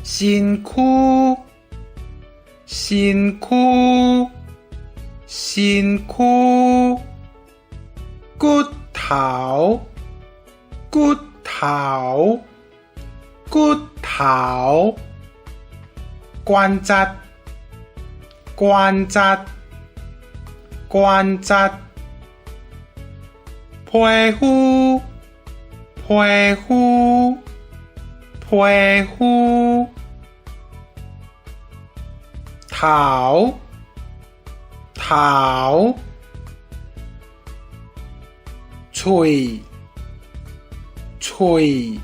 身軀，身軀，身軀，骨頭，骨頭，骨頭，關節，關節，關節，皮膚，皮膚，皮膚，頭，頭，喙，喙，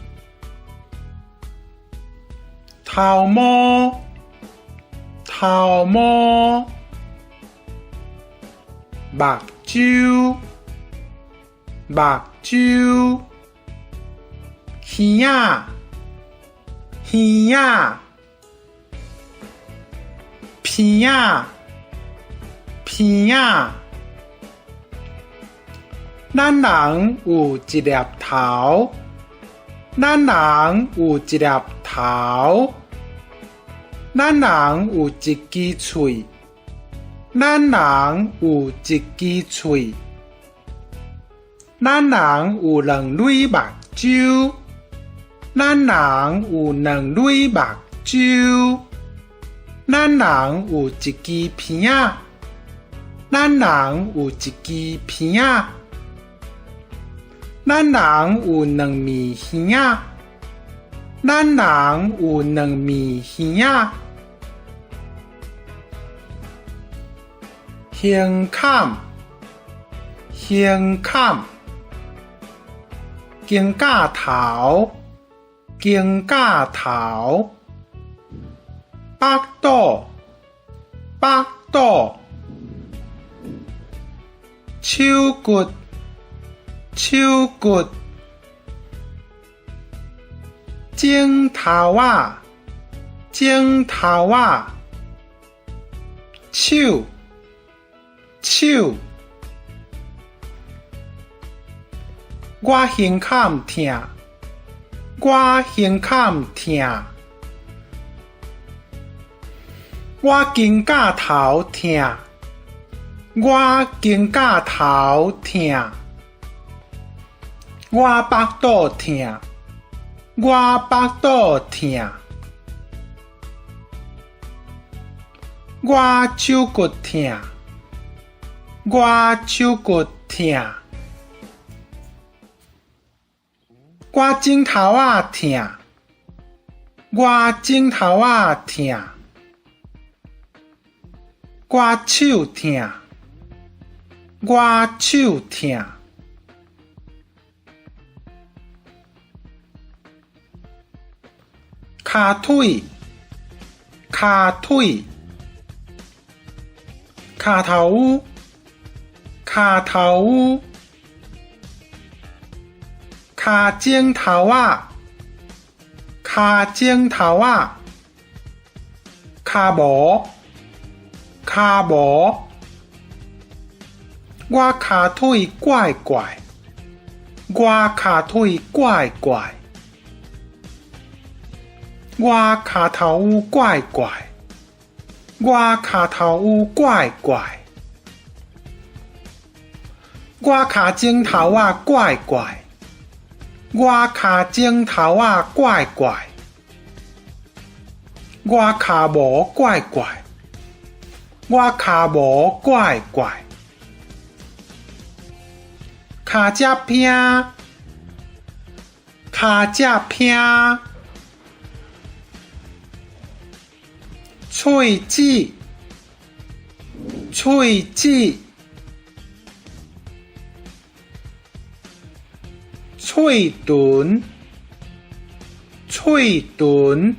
頭毛，頭毛，目睭，目睭，耳仔，耳仔，鼻仔，鼻仔。咱人有一粒頭，咱人有一粒頭，咱人有一支喙，咱人有一支喙，咱人有兩蕊目睭，咱人有兩蕊目睭，咱人有一支鼻仔，咱人有一支鼻仔，咱人有兩面耳仔，咱人有兩面耳仔。胸坎，胸坎，肩胛頭，肩胛頭，腹肚，腹肚，手骨，手骨，指頭仔，指頭仔，手，手，我胸坎疼，我胸坎疼，我肩胛頭疼，我肩胛頭疼，我腹肚疼，我腹肚疼，我手骨疼，我手骨疼，我指頭仔疼，我指頭仔疼，我手疼，我手疼，跤腿，跤腿，跤頭趺，跤頭趺，跤指頭仔，跤指頭仔，跤毛，跤毛，我跤腿怪怪，我跤腿怪怪，我跤頭趺怪怪，我跤頭趺怪怪，我跤指頭仔怪怪，我跤指頭仔怪怪，我跤毛怪怪，我跤毛怪怪，跤脊拚，跤脊拚，喙舌，喙舌，喙唇，喙唇，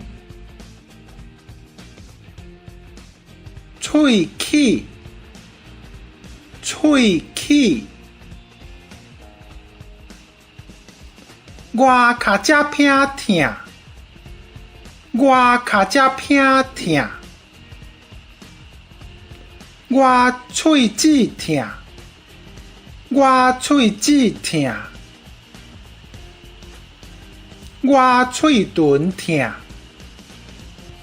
喙齒，喙齒，我跤脊拚疼，我跤脊拚疼，我喙舌疼，我喙舌疼，我喙唇疼，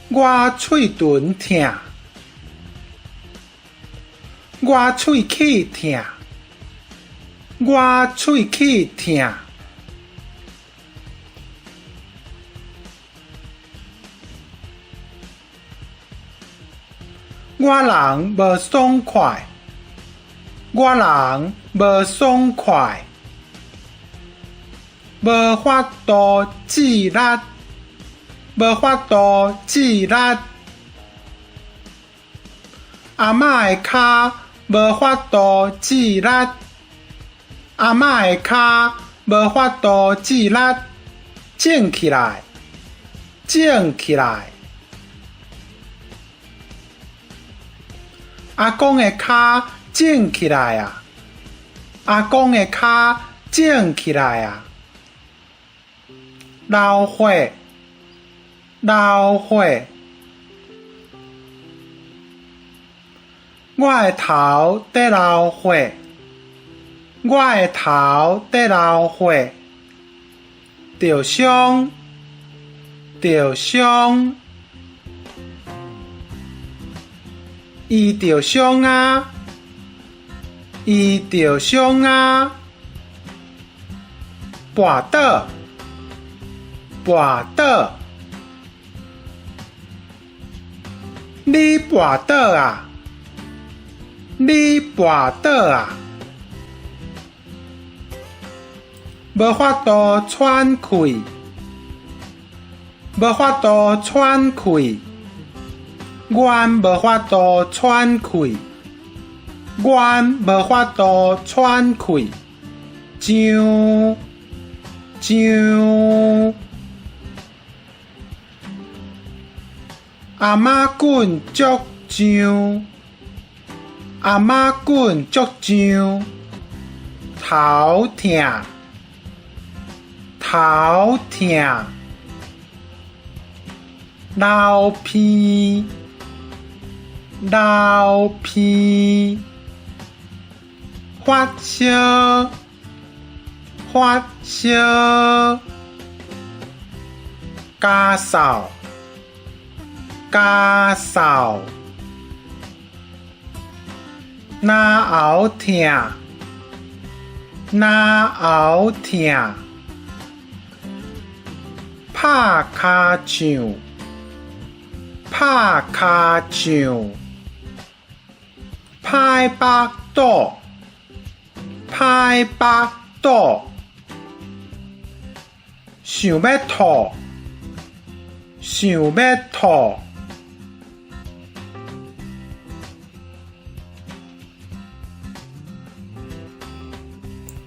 我喙脣疼，我喙齒疼，我喙齒疼。我人無爽快，我人無爽快，無法度自律，無法度自律。阿嬤的跤無法度自律，阿嬤的跤無法度自律，腫起來，腫起來。阿公的跤腫起來矣，阿公的跤腫起來矣。流血，流血。我的頭佇流血，我的頭佇流血。著傷，著傷。伊著傷矣，伊著傷矣。跋倒，跋倒。你跋倒矣，你跋倒矣。無法度喘氣，無法度喘氣。阮無法度喘氣，阮無法度喘氣。上，上。阿媽滾足脹，阿媽滾足脹。頭疼，頭疼。流鼻，流鼻。發燒，發燒。咳嗽，咳嗽。嚨喉疼，嚨喉疼。拍尻唱，拍尻唱。歹腹肚，歹腹肚。想欲吐，想欲吐。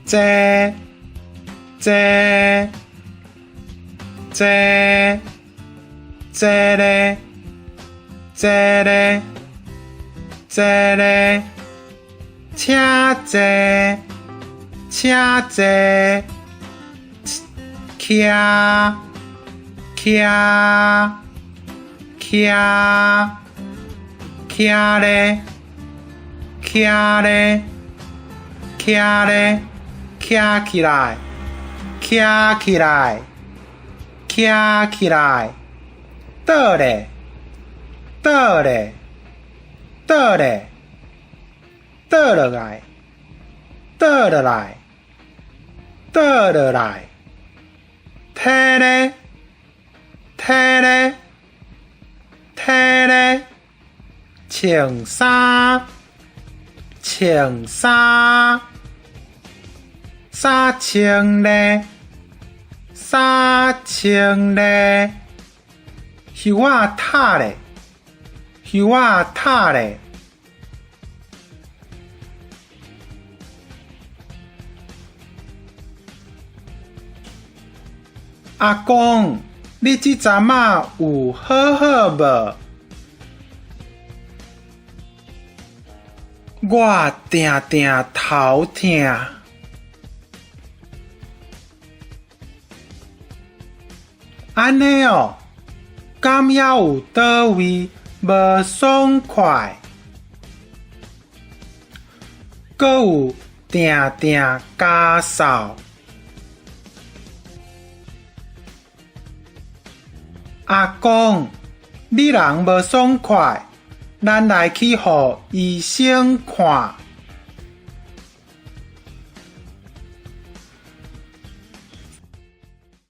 坐，坐，坐，坐咧，坐咧，坐咧。請坐，請坐。徛，徛，徛，徛咧，徛咧，徛咧，徛起來，徛起來，徛起來，倒咧，倒咧，倒咧，倒落來，倒落來，倒落來，䖙咧，䖙咧，䖙咧，穿衫，穿衫，衫穿咧，衫穿咧，葉仔塔咧，葉仔塔咧。阿公，你這陣仔有好好無？我定定頭疼。按呢喔，敢猶有佗位無爽快？閣有定定咳嗽。阿公，你人無爽快，咱來去予醫生看。